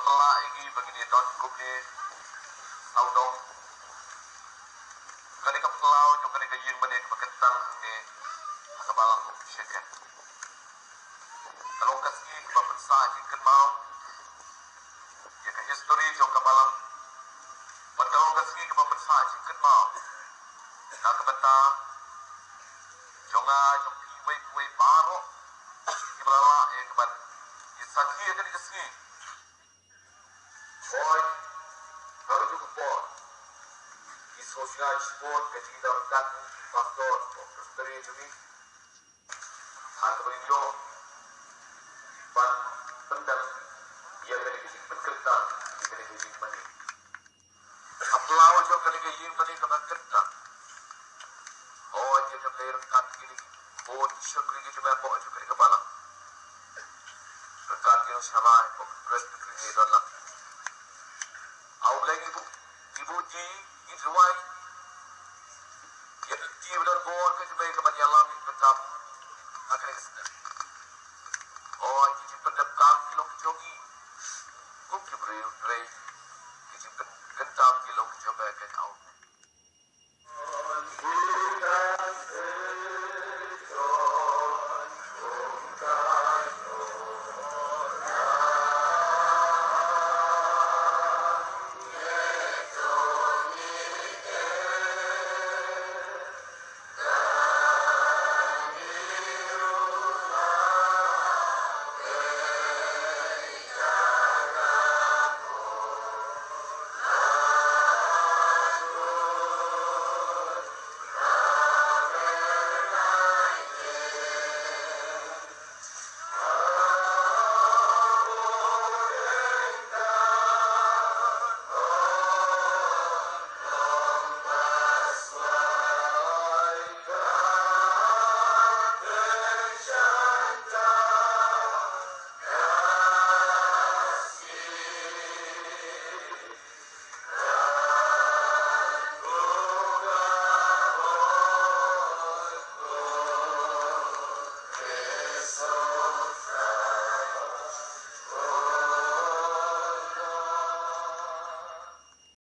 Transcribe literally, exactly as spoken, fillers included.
Lah igi bagi ni don kumni. Saudong. Kani ka plau jong kani ka ïing mane ka bakatang ni. Ka balang sheken. Ka long ka sngi kaba pynsa jingkynmaw ïa ka history jong ka balang. Bad ka long ka sngi kaba pynsa jingkynmaw na ka bynta jong nga, jong phi, wei phi wei baroh kiba la lah ïa kaban ïa sakhi ïa kane ka sngi. Hooid, ha kajuh ka por ki sngewsih shibun ka jingdon ryngkat u pastor, u pastor jong ngi. Ha kaba ïoh ban pyndep ïa kane ka jingpynkyntang ïa kane ka ïing mane. Ka plau jong kane ka ïing mane kaba kyntang. Hooid, ïa kane ryngkat kine ki bun shakri ki jingmyntoi jong kane ka balang. Ryngkat ki nongshakri, ko Presbytery ngi don lang. Au leng ibu, ibu ji, i duwai,